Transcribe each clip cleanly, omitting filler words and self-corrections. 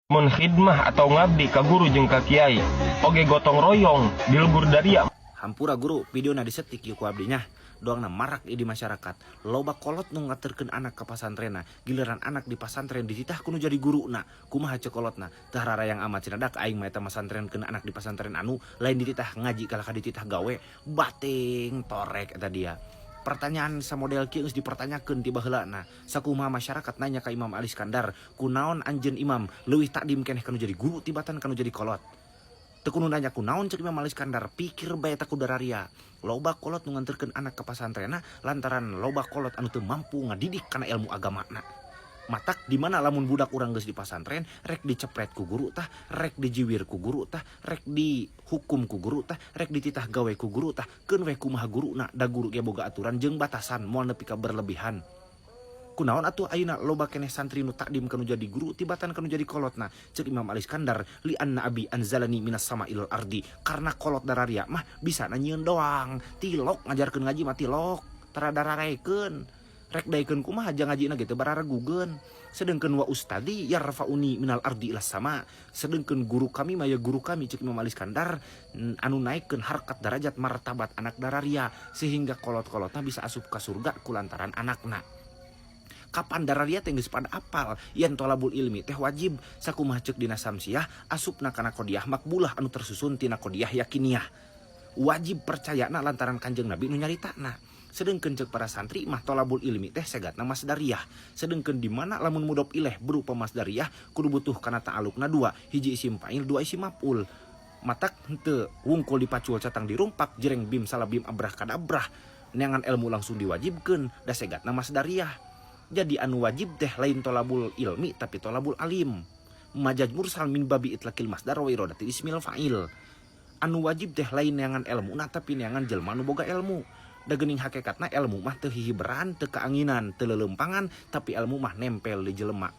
Mun khidmah atau ngabdi ka guru jeung ka kiai oge gotong royong di lembur daria. Hampura guru, videona disetik ieu ku abdi nya. Doangna marak ieu di masyarakat. Loba kolot nu ngaterkeun anak ka pasantrena, giliran anak di pasantren dititah ku nu jadi guruna. Kumaha ceuk kolotna? Teu hararayang amat cenah, dak aing mah eta masantrenkeun anak di pasantren anu lain dititah ngaji kalah ka dititah gawe. Bating torek eta dia. Pertanyaan samodel kieu geus dipertanyakeun ti baheulana. Sakumaha masyarakat nanya ka Imam Ali Iskandar, kunaon anjeun imam leuwih takdim keneh kanu jadi guru tibatan kanu jadi kolot? Teu kudu nanya kunaon, ceuk Imam Ali Iskandar, pikir bae eta ku dararia. Loba kolot nu nganterkeun anak ka pasantrena lantaran loba kolot anu teu mampu ngadidik kana ilmu agamana. Matak di mana lamun budak urang geus di pasantren, rek dicepret ku guru tah, rek dijiwir ku guru tah, rek dihukum ku guru tah, rek dititah gawe ku guru tah, keun we kumaha guruna, da guru ge boga aturan jeung batasan, moal nepi ka berlebihan. Kunaon atuh ayeuna loba keneh santri nu takdim kanu jadi guru tibatan kanu jadi kolotna? Ceuk Imam Ali Iskandar, li anna abi anzalani minas sama ilal ardi, karena kolot dararia mah bisa nyieun doang, tilok ngajarkeun ngaji mah tilok, tara dararekeun. Rek daekeun kumaha aja ngajina gitu bararegugeun. Sedengkeun wa ustadi yarfauni minal ardi ilas sama, sedengkeun guru kami mah ya guru kami, ceuk Imam Ali Iskandar, anu naikkeun harkat derajat martabat anak dararia sehingga kolot-kolotna bisa asup ka surga kulantaran anakna. Kapan dararia teh geus pada apal yen tolabul ilmi teh wajib, sakumaha ceuk dina Samsiah asupna kana qodiyah makbulah anu tersusun tina qodiyah yakiniyah, wajib percayana lantaran Kanjeng Nabi nu nyaritana. Sedengkeun ceuk para santri mah tolabul ilmi teh segatna masdariyah, sedengkeun di mana lamun mudhof ilaih berupa masdariyah kudu butuh kana ta'alukna dua, hiji isim fa'il, dua isim maf'ul. Matak henteu wungkul dipacul catang dirumpak, jereng bim salabim abrah kadabrah, neangan ilmu langsung diwajibkeun da segatna masdariyah. Jadi anu wajib teh lain tolabul ilmi, tapi tolabul alim. Majaz mursal min babi itlaqil masdar wa iradati ismil fa'il. Anu wajib teh lain neangan ilmu nah, tapi neangan jelma anu boga ilmu. Da geuning hakikatna ilmu mah teu hihiberan, teu kaanginan, teu leuleumpangan, tapi ilmu mah nempel di jelema.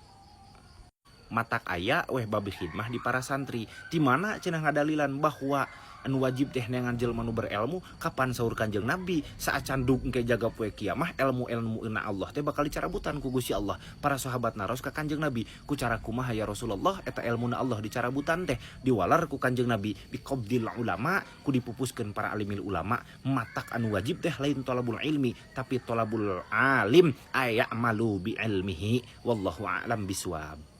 Matak aya weh babi khidmah di para santri. Di mana cenah ngadalilan bahwa anu wajib teh neangan jelema nu berilmu? Kapan saur Kanjeng Nabi, saacan dug engke jaga poe kiamah, ilmu-ilmu na Allah teh bakal dicarabutan ku Gusti Allah. Para sahabat naros ka Kanjeng Nabi, ku cara kumaha ya Rasulullah eta ilmu na Allah dicarabutan teh? Diwalar ku Kanjeng Nabi, biqabdil ulama, ku dipupuskeun para alimil ulama. Matak anu wajib teh lain tolabul ilmi, tapi tolabul alim aya'malu bi ilmihi. Wallahu a'lam biswab.